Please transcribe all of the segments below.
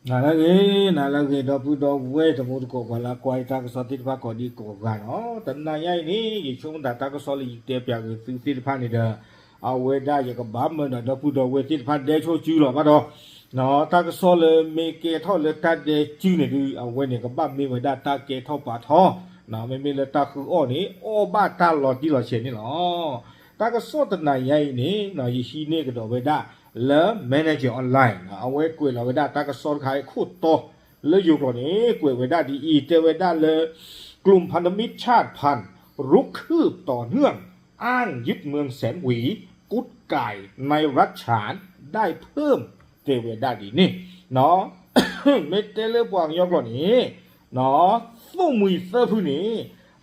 နၤလၢအဂ့ၤ, နၤလၢအဂ့ၤ ဒီပုၢ်ဒီဝဲၢ်တံၤသကိး ပှၤလၢကွၢ်တၢ်ကစီၣ်သ့ၣ်တဖၣ်ကိးဒံကိးဂၤလီၤ. တနၤညါအံၤန့ၣ် ယဆိကမိၣ်တၢ်ကစီၣ်လၢယတဲပၠးဂ့ၤသုသ့ၣ်တဖၣ်န့ၣ်ဒီး အဝဲဒၣ်ယကဘၣ်မၢဒီးဒီပုၢ်ဒီဝဲၢ်သ့ၣ်တဖၣ်ဒဲဆိကၠူလီၤဘၣ်ဒီး တၢ်ကစီၣ်လၢမ့ၢ်ကဲထီၣ်လၢတၢ်ဒဲကၠူန့ၣ်ဒုး အဝဲန့ၣ်ကဘၣ်မ့ၢ်ဝဲဒၣ်တၢ်ကဲထီၣ်ပာ်ထီၣ်, မ့မ့ၢ်လၢတၢ်ဃုအီၣ်န့ၣ် အီၣ်ဘၣ်တၢ်လီၤတံၢ်လီၤဆဲးန့ၣ်လီၤ. တၢ်ကစီၣ်တနၤညါအံၤန့ၣ် ယဟံးန့ၢ်ကဒီးဝဲဒၣ်လၢ Manager Online အဝဲကွဲးလီၤဝဲဒၣ်တၢ်ကစီၣ်တခါအံၤခိၣ်တီ လၢယိၤကျိာ်န့ၣ် ကွဲးဝဲဒၣ်ဒ်အံၤ တဲဝဲဒၣ်လၢ กลุ่มพันธมิตรชาติพันธุ์ รุกคืบต่อเนื่อง อ้างยึดเมืองแสนหวี กุ๊ดไก่ในรัฐฉานได้เพิ่ม တဲဝဲဒၣ်ဒ်န့ၣ် မ့ၢ်တဲလၢပှၤကညီကျိာ်န့ၣ် သိၣ်မှံၤသၢဖုန့ၣ်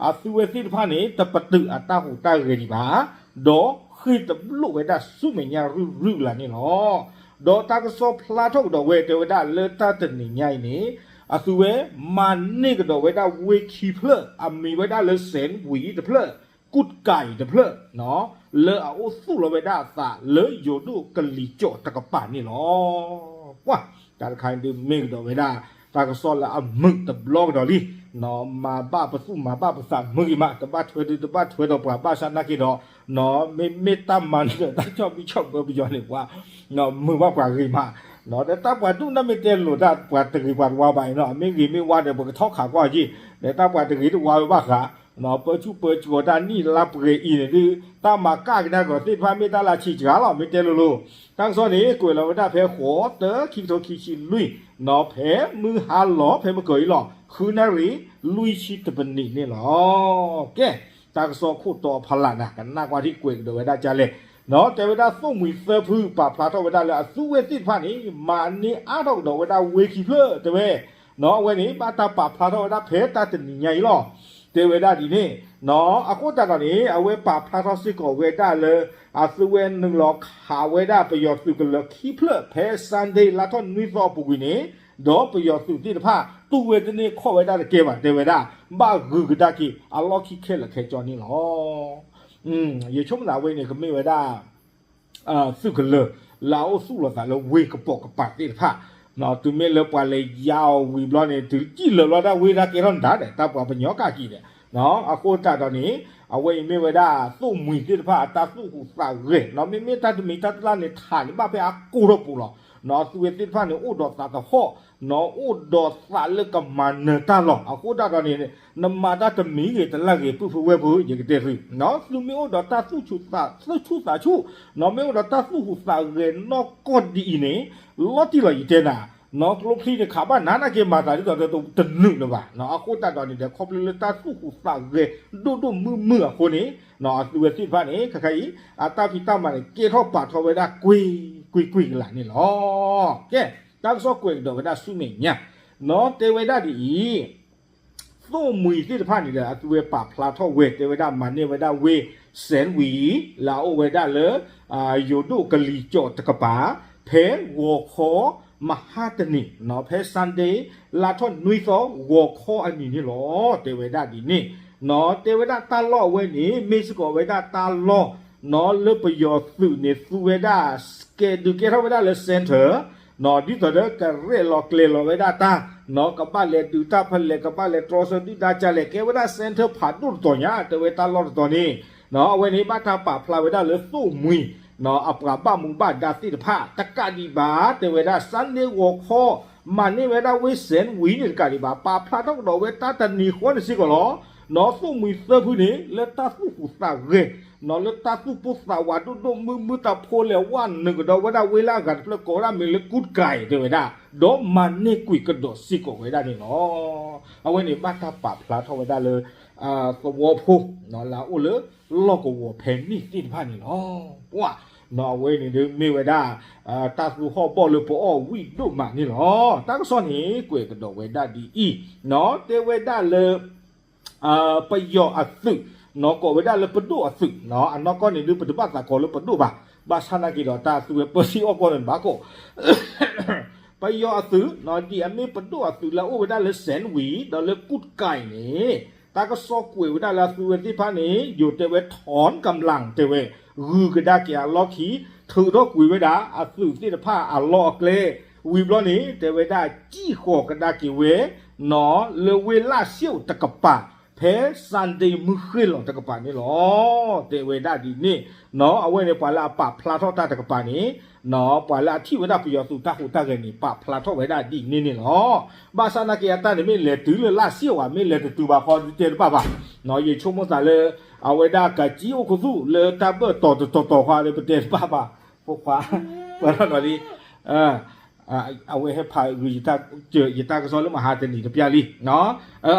အသုဝဲသ့ၣ်တဖၣ်န့ၣ် တပတုာ်အတၢ်ဟူးတၢ်ဂဲၤဒံးဘၣ်, ဒီးဃ့ၢ်တဘျိးဝဲဒၣ်ဆူမဲာ်ညါရုၢ်ရုၢ်လၢ်န့ၣ်လီၤ. ဒီးတၢ်ကစီၣ်ဖျါထီၣ်ကဒီးဝဲ တဲဝဲဒၣ်လၢတၢ်တနံၤညါအံၤန့ၣ် အသုဝဲမၤန့ၢ်ကဒီးဝဲဒၣ်ဝ့ၢ်ခံဖျၢၣ် အမံၤဝဲဒၣ်လၢ แสนหวี တဖျၢၣ် กุ๊ดไก่ တဖျၢၣ် လၢအအိၣ်သူၣ်လီၤဝဲဒၣ်အသးလၢယိၤဒိၣ်ကလံၤစိးတကပၤန့ၣ်လီၤ. ပှၤ တၢ်တခါအံၤဒုးမ့ၢ်ကဒီးဝဲဒၣ် တၢ်ကစီၣ်လၢအမုာ်တဘျီကဒီးလံ, မၤဘၣ်ပသူၣ်မၤဘၣ်ပသးမုာ်ဂ့ၤမး, တဘၣ်ထွဲဒုးတဘၣ်ထွဲဒီးပှၤဘၣ်ဆၣ်နာ်က့ဒီး မ့မ့ၢ်တၢ်မၤနၢၤတၢ်ဆီၣ်ဘံၣ်ဆီၣ်ဘၢပယီၤန့ၣ် ပှၤ မုာ်ဘၣ်ပှၤဂ့ၤမး, ဒီးတၢ်ပှၤဒိၣ်န့ၣ်မ့ၢ်တဲလိာ်တၢ်ပှၤတဂ့ၤပှၤတဝါဘၣ်အံၤနီၤ, မ့ၢ်ဂ့ၤမ့ၢ်ဝါဒီး ပကထီၣ်ခးကွၢ်က့ၤ, ဒီးတၢ်ပှၤတဂ့ၤတဝါဝဲဘၣ်ဃး ပၢဆူၣ်ပၢစိးတၢ်နံၣ်လါပှဲၤအံၤန့ၣ်ဒုး တၢ်မၤကၣ်ကဒါကဒီးသ့ၣ်တဖၣ်မ့ၢ်တၢ်လၢအဆံးစှၤလီၤ, မ့ၢ်တဲလိၤလိၤ, တၢ်ကစီၣ်န့ၣ် ကွဲးလီၤဝဲဒၣ်ဖဲဃိးသၢ ခံကထိခံဆံလွံၢ်, ဖဲမုၢ်ဟါလီၤ ဖဲမုၢ်ကီၤအံၤလီၤ ဃုနၣ်ရံၣ် လွံၢ်ဆံတပနံးန့ၣ်လီၤ. ကဲ, တၢ်ကစီၣ်ခိၣ်တီဖီလာ်နၤ ကနၣ်ကွၢ်ထံၣ်ကွဲးကဒီးဝဲဒၣ်ကလဲၣ်, တဲဝဲဒၣ်သိၣ်မှံၤသၢဖုပာ်ဖျါထီၣ်ဝဲဒၣ်လၢအသုဝဲသ့ၣ်တဖၣ်န့ၣ် မၤန့ၢ်အါထီၣ်ကဒီးဝဲဒၣ်ဝ့ၢ်ခံဖျၢၣ် တဲဝဲ အဝဲန့ၣ် ဘၣ်တၢ်ပာ်ဖျါထီၣ်ဝဲဒၣ်ဖဲတၢ်တနံၤညါအံၤလီၤ. တဲဝဲဒၣ်ဒ်န့ၣ်, အဃိသတးဒီးန့ၣ် အဝဲပာ်ဖျါထီၣ်စ့ၢ်ကီးဝဲဒၣ်လၢ အသုဝဲနုာ်လီၤခးဝဲဒၣ်ပယီၤသုးကလၢၤခံဖျၢၣ် ဖဲ Sunday လါထီၣ်နွံသီအပူၤကွံာ်န့ၣ်, ဒီးပယီၤသုးသ့ၣ်တဖၣ် တူၢ်ဝဲတန့ၢ်ခီၣ်ဝဲဒၣ်တကဲဘၣ် တဲဝဲဒၣ်, ဘၣ်ဂုၤကဒါက့ၤအလီၢ်ခံခဲလၢာ်ခဲဆ့န့ၣ်လီၤ. ယဆိကမိၣ်သးဝဲန့ၣ် ကမ့ၢ်ဝဲဒၣ် သုးကလၢၤ လၢအအိၣ်သူၣ်လီၤသးလၢဝ့ၢ်ကပိာ်ကပၤသ့ၣ်တဖၣ်, တုၤမ့ၢ်လၢပှၤလဲၤယါအီၤဝံၤဘျီန့ၣ် တုၤစံၣ်လၢာ်ဘျီဒၣ်ဝ့ၢ်ဒၣ်ကဲထီၣ်နတၢ်ဒီး တၢ်ပှၤပညီကၣ်ကံၤဒီး, အဃိသတးဒီးန့ၣ် အဝဲအံၤမ့ၢ်ဝဲဒၣ်သိၣ်မှံၤသ့ၣ်တဖၣ်အတၢ်သူၣ်ဟူးသးဂဲၤ, မ့မ့ၢ်တၢ်တမံၤတၢ်တလၢ်န့ၣ် ထးန့ၣ်ဘၣ်ဖဲအကိၢ်ထီၣ်ပူၤလီၤ. သုဝဲသ့ၣ်တဖၣ်န့ၣ် အိၣ်ဒီးသးသဟီၣ်, အိၣ်ဒီးသးလၢကမၤနၢၤတၢ်လီၤ. အဃိသတးဒီးန့ၣ် နမၤတၢ်တမံၤဂ့ၤတလၢ်ဂ့ၤ ပုၢ်ဖိဝဲၢ်ဖိ ယကတဲသု, သုမ့ၢ်အိၣ်ဒီးတၢ်သူၣ်ဆူၣ်သးဆူၣ်, မ့ၢ်အိၣ်ဒီးတၢ်သူၣ်ဟူးသးဂဲၤနီၢ်ကီၢ်ဒ်အံၤန့ၣ် လီၤတံၢ်လီၤယတဲနၤ, ကျိချံန့ၣ် ခးဘၣ်နၤနာ်က့ မၤသးဒ်သိးတနုာ်လၢၤဘၣ်. အဃိသတးဒီးန့ၣ်ဒီး ခီဖျိလၢတၢ်သူၣ်ဟူးသးဂဲၤဒိၣ်ဒိၣ်မုၢ်မုၢ်အဃိန့ၣ် အသုဝဲသ့ၣ်တဖၣ်န့ၣ် ခဲခါအံၤ အတၢ်ဖံးတၢ်မၤန့ၣ် ကဲထီၣ်ပာ်ထီၣ်ဝဲဒၣ်ကွ့ၢ်ကွ့ၢ်ကွ့ၢ်ကလာ်န့ၣ်လီၤ. ကဲ, တၢ်ကစီၣ်ကွဲးကဒီးဝဲဒၣ်ဆူမဲာ်ညါ, တဲဝဲဒၣ်ဒ်အံၤ သိၣ်မှံၤသ့ၣ်တဖၣ်န့ၣ်ဒီး အသုဝဲပာ်ဖျါထီၣ်ဝဲ တဲဝဲဒၣ်မၤန့ၢ်ဝဲဒၣ်ဝ့ၢ် စဲၣ်ဝံၤ လၢအအိၣ်ဝဲဒၣ်လၢ ယိၤဒိၣ်ကလံၤစိးတကပၤ ဖဲဂီၤခီ မဟါတနံၤ ဖဲ Sunday လါထီၣ်နွံသီ ဂီၤခီအနံၤန့ၣ်လီၤ. တဲဝဲဒၣ်ဒ်န့ၣ်, တဲဝဲဒၣ်တၢ်လီၢ်အဝဲန့ၣ် မ့ၢ်စ့ၢ်ကီးဝဲဒၣ်တၢ်လီၢ် လၢပယီၤသုးန့ၣ် သူဝဲဒၣ် ကဲဒုးကဲထီၣ်ဝဲဒၣ်လၢ center ဒ်သိးဒီးကရဲၣ်လီၤကျဲၤလီၤဝဲဒၣ်တၢ်, ကဘၣ်လဲၤဒုးတၢ်ဖဲလဲၣ် ကဘၣ်လဲၤတြီဆၢဒုၣ်ဒါကလဲၣ် ကဲဝဲဒၣ် center ဖးဒိၣ်တတီၤညါ တဲဝဲတၢ်လီၢ်တတီၤန့ၣ်, အဝဲန့ၣ်ဘၣ်တၢ်ပာ်ဖျါဝဲဒၣ်လၢသိၣ်မှံၤ အပှၤဘၣ်မူဘၣ်ဒါသ့ၣ်တဖၣ် တကးဒံးဘၣ် တဲဝဲဒၣ် Sunday ဂီၤခီ မၤန့ၢ်ဝဲဒၣ်ဝ့ၢ်စဲၣ်ဝံၤန့ၣ်တကးဒံးဘၣ် ပာ်ဖျါထီၣ်ကဒီးဝဲတၢ်တနံၤဃီန့ၣ်စ့ၢ်ကီးလီၤ. သိၣ်မှံၤသၢဖုန့ၣ် လၢတၢ်သူၣ်ဟူးသးဂဲၤ လၢတၢ်သူၣ်ပိၢ်သးဝးဒိၣ်ဒိၣ်မုၢ်မုၢ် တၢ်ဖိလဲၤဝဲနုာ်ကဒီးဝဲဒၣ်ဝ့ၢ်လၢအဂၤတဖျၢၣ်ကိးဝဲဒၣ်မ့ၢ်လၢ ကူတ်းကၢ် တဲဝဲဒၣ်, ဒီးမၤန့ၢ်ကွံာ်ကဒီးစ့ၢ်ကီးဝဲဒၣ်န့ၣ်လီၤ. အဝဲန့ၣ်ဘၣ်တၢ်ပာ်ဖျါထီၣ်ဝဲဒၣ်လၢ သဝီဖိ လၢအအိၣ်လၢလီၢ်ကဝီၤဖဲန့ၣ်သ့ၣ်တဖၣ်န့ၣ်လီၤ. ပှၤ အဝဲန့ၣ်ဒုးမ့ၢ်ဝဲဒၣ် တၢ်သူဟီၣ်ဘီၣ်လၢပအီၣ်ဝံၣ်ဒိၣ်မးန့ၣ်လီၤ. တၢ်ကစီၣ်န့ၣ် ကွဲးကဒီးဝဲဒၣ်ဒ်အံၤ, တဲဝဲဒၣ်လၢ ပယီၤအသုး ကိးဝဲဒၣ်လၢပဒိၣ်အသုး, အနီၢ်ကီၢ်န့ၣ်ဒုး ပတဘၣ်သးကိးလၢပဒိၣ်ဘၣ်, ဘၣ်ဆၣ်နာ်က့ဒီး တၢ်သုဝဲပၢဆံအီၣ်ကီၢ်န့ၣ်ဘၣ်ကိး ပယီၤအသုး ဒ်အမ့ၢ်ပဒိၣ်အသုးလၢအအိၣ်ဝဲဒၣ်လၢ စဲၣ်ဝံၤ ဒီးလၢ ကူတ်းကၢ် န့ၣ် တၢ်ကစီၣ်ကွဲးဝဲဒၣ်လၢအသုဝဲသ့ၣ်တဖၣ်န့ၣ် ယိၤတဲဝဲ ถอนกำลัง တဲဝဲ ဂုၤကဒါက့ၤအလီၢ်ခံ ထုးထီၣ်ကွံာ်ဝဲဒၣ် အသုးသ့ၣ်တဖၣ်အလီၢ်အကျဲ ဝံၤဘျီန့ၣ် တဲဝဲဒၣ်စံၣ်ဃီၤကဒါက့ၤဝဲ နီၢ် လၢဝ့ၢ်လၣ်စ့ၣ်အိၣ်တကပၤ ဖဲ Sunday မုၢ်ဃ့ၢ်လီၤတကပၤန့ၣ်လီၤ. တဲဝဲဒၣ်ဒ်န့ၣ် နီၢ် အဝဲန့ၣ်ပှၤလၢအပာ်ဖျါထီၣ်တၢ်တကပၤန့ၣ် နီၢ် ပှၤလၢအထံၣ်ဝဲဒၣ်ပယီၤသုးတၢ်ဟူးတၢ်ဂဲၤန့ၣ် ပာ်ဖျါထီၣ်ဝဲဒၣ်ဒ်န့ၣ်န့ၣ်လီၤ. ဘၣ်ဆၣ်နာ်က့အတၢ်န့ၣ်မ့ၢ်လဲၤတုၤလၢလၣ်စ့ၣ်အိၣ်ဧါ မ့ၢ်လဲၤတတုၤဘၣ်ဃီ ဒုးတဲတဘၣ်ဘၣ်. နီၢ် ယဆိကမိၣ်သးလၢ အဝဲဒၣ်ကးကံအိၣ်ခူသူၣ်လၢတၢ်ဘၢၣ်တီၤတတီၤတီၤဃီဒီး ပတဲတဘၣ်ဘၣ်. ဖိခွါ ပှၤထီၣ်နီၢ်လံ အဝဲဟဲဖးဂုာ် ယတၢ်ကစီၣ်လၢမဟါတနံၤတပျၢ်လံ.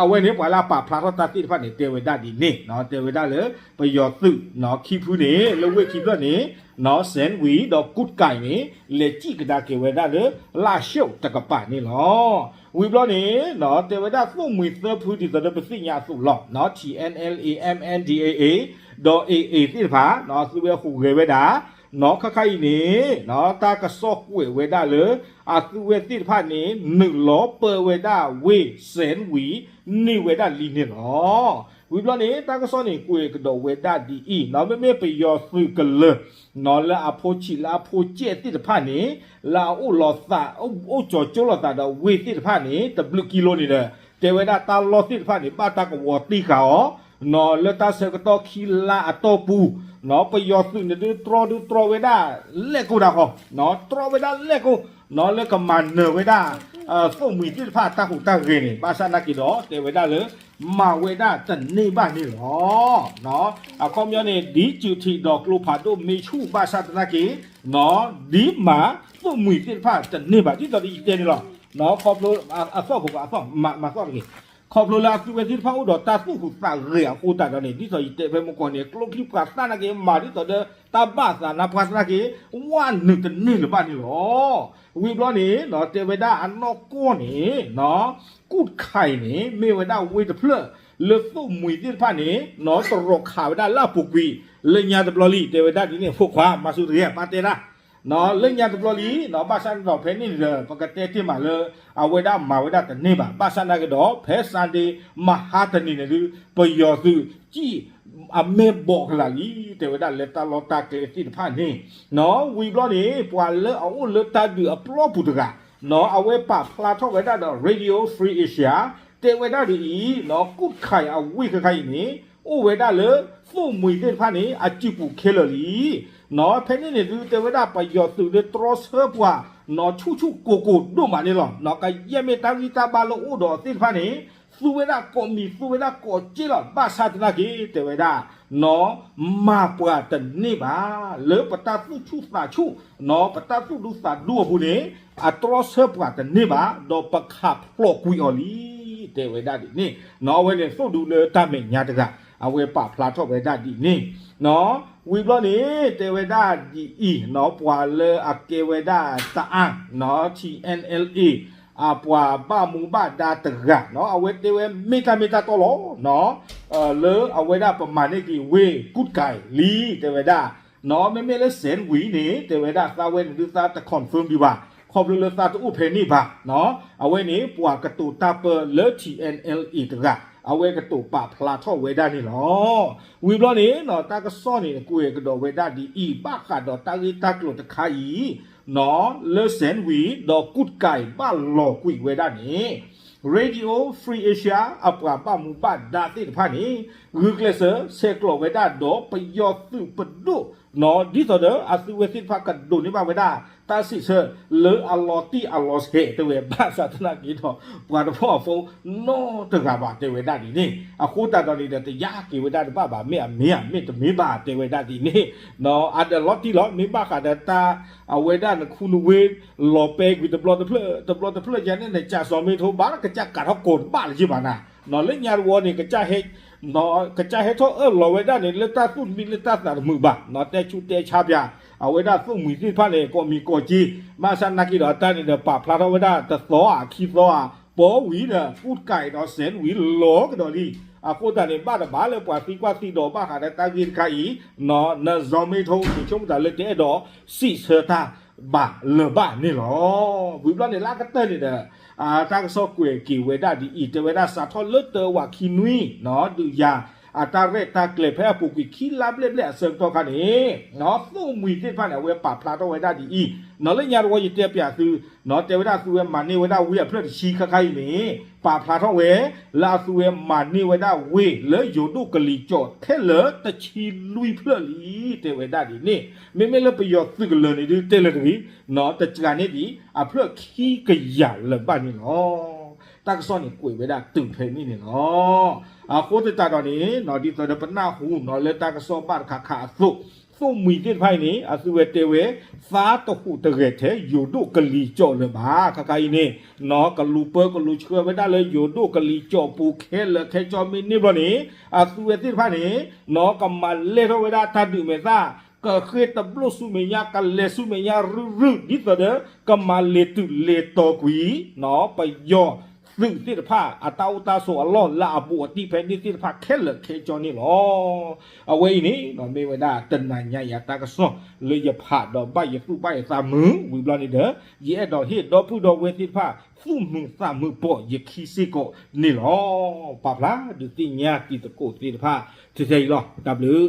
အဝဲန့ၣ်ပှၤလၢအပာ်ဖျါထီၣ်တၢ်သ့ၣ်တဖၣ်န့ၣ် တဲဝဲဒၣ်ဒ်န့ၣ် တဲဝဲဒၣ်လၢ ပယီၤသုး ခံဖုန့ၣ် လၢဝ့ၢ်ခံဖျၢၣ်န့ၣ် နီၢ် Sandwich ဒီး Kutkai န့ၣ် လဲၤစံၣ်ကဒါက့ၤဝဲဒၣ်လၢ လၣ်စ့ၣ်အိၣ်တကပၤန့ၣ်လီၤ. ဝံၤဘျီန့ၣ် တဲဝဲဒၣ်သိၣ်မှံၤသၢဖုဒ်သိးဒီးပသ့ၣ်ညါအသိးလီၤ. နီၢ် T N L A, M N D A A ဒီး A A သ့ၣ်တဖၣ် နီၢ် သုဝဲဟူးဂဲၤဝဲဒၣ် နီၢ် ခါခါအံၤန့ၣ် နီၢ် တၢ်ကစီၣ်ကွဲးဝဲဒၣ်လၢ အသုဝဲသ့ၣ်တဖၣ်န့ၣ် နုာ်လီၤပၢဝဲဒၣ်ဝ့ၢ် Sandwich န့ၢ်ဝဲဒၣ်လံန့ၣ်လီၤ. ဝံၤဘျီန့ၣ် တၢ်ကစီၣ်န့ၣ်ကွဲးကဒီးဝဲဒၣ်ဒ်အံၤ နီၢ် မ့မ့ၢ်ပယီၤသုးကလၢၤ နီၢ် လၢအဖိဆံးလၢအဖိကဲးသ့ၣ်တဖၣ်န့ၣ် လၢအအိၣ်လီၤသး အိၣ်ကၠီၤကၠိလိာ်သးဒီးဝ့ၢ်သ့ၣ်တဖၣ်န့ၣ် တဘျုးကံလိန့ၣ်ဒီး တဲဝဲဒၣ်တၢ်လီၢ်သ့ၣ်တဖၣ်န့ၣ် ဘၣ်တၢ်ကဝီၤတံၢ်ဃာ်အီၤ နီၢ် လၢတၢ်ဆၢကတီၢ်ခံလါအတီၢ်ပူၤ နီၢ် ပယီၤသုးန့ၣ်ဒုးတြီဒုးတြီဝဲဒၣ်လဲၣ်ကိၢ်ဒၣ်ဃီ နီၢ် တြီဝဲဒၣ်လဲၣ်ကိၢ် နီၢ် လၢကမၤနၢၤဝဲဒၣ် သိၣ်မှံၤသ့ၣ်တဖၣ်တၢ်ဟူးတၢ်ဂဲၤန့ၣ် ဘၣ်ဆၣ်နာ်က့ဒီး တဲဝဲဒၣ်လၢ မၤဝဲဒၣ်တန့ၢ်ဘၣ်န့ၣ်လီၤ. အခီပညီန့ၣ် ဒ်စုးထံးဒီးကျိဖးဒိၣ်မ့ၢ်ဆူၣ်ဘၣ်ဆၣ်သနာ်က့ နီၢ် ဒ်မၤသိၣ်မှံၤသ့ၣ်တဖၣ်တန့ၢ်ဘၣ် ဒ်သိးဒီးယတဲန့ၣ်လီၤ. နီၢ် ခီဖျိ အသီၣ်ဖိက အသီၣ်မၤသီၣ်တဂ့ၤ ခီဖျိလၢအသုဝဲသ့ၣ်တဖၣ်အိၣ်ဒီးတၢ်သူၣ်ဟူးသးဂဲၤအဃိသတးဒီးန့ၣ် ဒ်သိးယတဲဖဲမုၢ်ကီၢ်န့ၣ် ကျိချံပှၤသၣ်နာ်က့ မၤဒ်သိးဒီးတၢ်ဘၣ်သးနါပှၢ်သနာ်က့ ဝဲနုာ်တန့ၢ်လၢၤဘၣ်န့ၣ်လီၤ. ဝံၤဘျီန့ၣ် နီၢ် တဲဝဲဒၣ်အနီၢ်ကီၢ်န့ၣ် နီၢ် ကူၣ်တခါအံၤန့ၣ် မ့ၢ်ဝဲဒၣ်ဝ့ၢ်တဖျၢၣ် လၢသိၣ်မှံၤသ့ၣ်တဖၣ်န့ၣ် နီၢ် တရီးခးဝဲဒၣ်လၢအပူၤကွံာ် လၢညါတဘျီလံ တဲဝဲဒၣ်ဒ်န့ၣ် ဖိခွါ မၤစူၢ်တဂ့ၤ ပၢ်တဲဒၣ် နီၢ် လၢညါတဘျီလံ နီၢ် ဘၣ်ဆၣ်န့ၣ်ဒီး ဖဲန့ၣ်ဒီး ပကတဲတ့ၢ်မးလၢ အဝဲဒၣ်မၤဝဲဒၣ်တန့ၢ်ဘၣ် ဘၣ်ဆၣ်နာ်က့ဒီး ဖဲ Sunday မဟါတနံၤန့ၣ်ဒုး ပယီၤသုး စံၣ်အမဲၢ်ဘီးကလာ်လံ တဲဝဲဒၣ်လၢတၢ်လီၢ်တၢ်ကျဲသ့ၣ်တဖၣ်န့ၣ် နီၢ် ဝံၤဘျီန့ၣ် ပှၤလၢအအိၣ်လၢတၢ်ဒုးအပျီပူၤတဂၤ နီၢ် အဝဲပာ်ဖျါထီၣ်ဝဲဒၣ်ဒီး Radio Free Asia တဲဝဲဒၣ်ဒ်အံၤ နီၢ် ကူၣ်တခါအံၤအဝ့ၢ်ခဲခါအံၤန့ၣ် အိၣ်ဝဲဒၣ်လၢ သိၣ်မှံၤသ့ၣ်တဖၣ်န့ၣ် အစုပူၤခဲလၢာ်လံ နီၢ် ဖဲန့ၣ်န့ၣ်ဒုး တဲဝဲဒၣ်ပယီၤသုးဒုးတြီဆၢပှၤ နီၢ် ဆူၣ်ဆူၣ်ကိၢ်ကိၢ်ဒိၣ်မးန့ၣ်လီၤ. နီၢ် ကယဲၢ်မ့ၢ်တၢ်ဂံၢ်တၢ်ဘါလၢအိၣ်ဒီးသ့ၣ်တဖၣ်န့ၣ် သူဝဲဒၣ်ကိးမံၤ သူဝဲဒၣ်ကိးစ့လီၤ ဘၣ်ဆၣ်သနာ်က့ တဲဝဲဒၣ် နီၢ် မၤပှၤတန့ၢ်ဘၣ် လၢပတၢ်သူၣ်ဆူၣ်သးဆူၣ် နီၢ် ပတၢ်သူၣ်ဒူသးဒူအပူၤန့ၣ် အတြီဆၢပှၤတန့ၢ်ဘၣ် ဒီးပခးဖျိးကွံာ်အီၤလံ တဲဝဲဒၣ်ဒ်န့ၣ် နီၢ် အဝဲန့ၣ်သိၣ်ဒူလၢတၢ်မဲာ်ညါတဂၤ အဝဲပာ်ဖျါထီၣ်ဝဲဒၣ်ဒ်န့ၣ် နီၢ် ဝံၤဘျီန့ၣ် တဲဝဲဒၣ်ဒ်အံၤ နီၢ် ပှၤလၢအကဲဝဲဒၣ်တအၣ် နီၢ် T N L A အပှၤဘၣ်မူဘၣ်ဒါတဂၤ နီၢ် အဝဲတဲဝဲမ့ၢ်တၢ်မ့ၢ်တၢ်တီလီၤ နီၢ် လၢအဝဲဒၣ်ပမၤန့ၢ်က့ၤဝ့ၢ်ကူၣ်တကၤလံ တဲဝဲဒၣ် နီၢ် မ့မ့ၢ်လၢ Sandwich န့ၣ် တဲဝဲဒၣ်သးဝဲန့ၣ်ဒုးသးတ confirm ဒံးဘၣ် ခီဖျိလၢသးတအိၣ်ဖဲန့ၣ်ဘၣ် နီၢ် အဝဲန့ၣ် ပှၤကတိၤတၢ်ပၢလၢ T N L A တဂၤ အဝဲကတိၤပာ်ဖျါထီၣ်ဝဲဒၣ်န့ၣ်လီၤ. ဝံၤဘျီန့ၣ် နီၢ် တၢ်ကစီၣ်န့ၣ် ကွဲးကဒီးဝဲဒၣ်ဒ်အံၤ ဘၣ်ဃးဒီးတၢ်ဂ့ၢ်တၢ်ကျိၤတခါအံၤ နီၢ် လၢ Sandwich ဒီးကူၣ်တကၤအံၤဘၣ်လီၤကွံာ်ဝဲဒၣ်န့ၣ် Radio Free Asia အပှၤဘၣ်မူဘၣ်ဒါသ့ၣ်တဖၣ်န့ၣ် ဂုာ်ကျဲးစၢးဆဲးကျိးဝဲဒၣ်ဒီးပယီၤသုးပဒိၣ် နီၢ် ဒ်သိးဒီးအသုဝဲသ့ၣ်တဖၣ်ကဒိးန့ၢ်ဘၣ်ဝဲဒၣ် တၢ်စံးဆၢလၢအလီၤတံၢ်အလီၤဆဲး တဲဝဲ ဘၣ်ဆၣ်သနာ်က့ဒီး ပှၤတဖၣ်အဖိနီတဂၤဘၣ် တဲဝဲဒၣ်ဒ်န့ၣ် အဃိသတးဒီးန့ၣ်ဒီး တယာ်က့ၤဝဲဒၣ်တဘၣ်ဘၣ် မ့ၢ်အမ့ၢ်ဧါ မ့ၢ်တမ့ၢ်ဘၣ် တဲဝဲဒၣ်ဒ်န့ၣ် နီၢ် အဒီးလီၤတံၢ်လီၤ မ့ၢ်ဘၣ်ဃးဒီးတၢ် အဝဲဒၣ်နခူနဝ့ လီၤပဲာ်ကွံာ်တဘျီတဖျၢၣ် တဘျီတဖျၢၣ်ယါန့ၣ် နကးစီၤမ့ထိဘၣ် ကစၢ်ကးထီၣ်ကိးတဘၣ်လၢၤဘၣ်နၤ နီၢ် လၢညါတဝီန့ၣ် ကစၢ်ဟဲ နီၢ် ကစၢ်ဟဲထီၣ်အၢၣ်လီၤဝဲဒၣ်န့ၣ် လၢတၢ်သူၣ်တမံလၢတၢ်သးတမုာ်ဘၣ် နီၢ် တဲဆူၣ်တဲဆါပၠး အဝဲဒၣ်သိၣ်မှံၤသ့ၣ်တဖၣ်န့ၣ် ကိးမံၤကိးက့ ဘၣ်ဆၣ်သနာ်က့ဒီးတၢ်န့ၣ်ဒီး ပာ်ဖျါထီၣ်ဝဲဒၣ်တသီဧါခံသီဧါ ပီဝံၤဒီး ကူၣ်တကၤအံၤဒီး Sandwich လီၤကဒီးလံ အဃိသတးန့ၣ် ဘၣ်တဘၣ်လၢပှၤသံကွၢ်သံဒိးဘၣ်ဃးဒီးတၢ်ဂ့ၢ်တခါအံၤ နီၢ် နစီၤမ့ထိ ယဆိကမိၣ်တၢ်လၢတအဲၣ်ဒိးစံးဆၢတၢ်ဘၣ်လၢၤဘၣ်န့ၣ်လီၤ. ဝံၤဘျီန့ၣ်လၢအကတၢၢ်န့ၣ်ဒီး တၢ်ကစီၣ်ကွဲးက့ၤဝဲဒၣ်ဒ်အံၤ တဲဝဲဒၣ်စးထီၣ်လၢတၢဝးခံနွံ နီၢ် ဒုးယၤ အတၢ်ရဲၣ်တၢ်ကျဲၤဖဲအပူၤကွံာ်ခံလါဘျဲၣ်ဘျဲၣ်အဆၢကတီၢ်ခါန့ၣ် နီၢ် သိၣ်မှံၤသ့ၣ်တဖၣ်န့ၣ် အဝဲပာ်ဖျါထီၣ်ဝဲဒၣ်ဒ်အံၤ နီၢ်လၢညါတဝီယတဲပၠးသု, နီၢ်တဲဝဲဒၣ်အသုဝဲမၤန့ၢ်ဝဲဒၣ်ဝ့ၢ်အဖျၢၣ်တဆံခါခါအံၤန့ၣ် ပာ်ဖျါထီၣ်ဝဲ လၢအသုဝဲမၤန့ၢ်ဝဲဒၣ်ဝ့ၢ်လၢယိၤဒိၣ်ကလံၤကၠီၣ်ခဲလၢာ်တဆံလွံၢ်ဖျၢၣ်လံ တဲဝဲဒၣ်ဒ်န့ၣ်, မ့မ့ၢ်လၢပယီၤသုးကလၢၤန့ၣ်ဒုးတဲလၢတဂ့ၤ, နီၢ်တစှၤန့ၢ်ဒံး အဖျၢၣ်ခံကယၤလၢၤဘၣ်န့ၣ်လီၤ. တၢ်ကစီၣ်န့ၣ်ကွဲးဝဲဒၣ်တုၤဖဲန့ၣ်န့ၣ်လီၤ. အဃိသတးဒီးန့ၣ် နီၢ်ဒ်သိးဒီးပနၢ်ဟူနီၢ်လၢတၢ်ကစီၣ်ဘၣ်တခါခါအသိး, သိၣ်မှံၤသ့ၣ်တဖၣ်အံၤန့ၣ် အသုဝဲတဲဝဲ သါတဟူးတဂဲၤထဲယိၤဒိၣ်ကလံၤကၠီၣ်လၢၤဘၣ် ခါခါအံၤန့ၣ်, နီၢ်ကလူၤပၢကလူၤဆှၢဝဲဒၣ်လၢယိၤဒိၣ်ကလံၤကၠီၣ်ပူၤခဲလၢာ်ခဲဆ့မ့ၢ်န့ၢ်ဘျီန့ၣ်, အသုဝဲသ့ၣ်တဖၣ်န့ၣ် နီၢ်ကမၤလဲၢ်ထီၣ်ဝဲဒၣ်တၢ်ဒုးမဲာ်သၣ်, ကဃ့ၢ်တဘျိၣ်ဆူမဲာ်ညါ ကလဲၤဆူမဲာ်ညါရုၢ်ရုၢ် ဒ်သိးဒီး ကမၤလဲၤတုၤလဲၤတီၤကွံာ် နီၢ်ပယီၤ သုးသ့ၣ်တဖၣ် အတၢ်အိၣ်တၢ်ဆိးအလီၢ်လၢအဘူးအတံၢ်ဖဲန့ၣ်သ့ၣ်တဖၣ်ခဲလၢာ်ခဲဆ့န့ၣ်လီၤ. အဝဲအံၤန့ၣ် မ့ၢ်ဝဲဒၣ်တနၤညါအံၤအတၢ်ကစီၣ်လၢယဖးဒီးဘၣ်ယသူၣ်ဘၣ်ယသးမုာ်ဝံၤဘျီန့ၣ်ဒီး ယအဲၣ်ဒိးဟ့ၣ်ဒီပုၢ်ဒီဝဲၢ်သ့ၣ်တဖၣ် သူၣ်မုာ်သးမုာ်ပိာ်ယခံစ့ၢ်ကီးန့ၣ်လီၤ. ပာ်ဖျါဒုးသ့ၣ်ညါတံၤသကိးသ့ၣ်တဖၣ် ထဲထဲအံၤလီၤ. တၢ်ဘျုး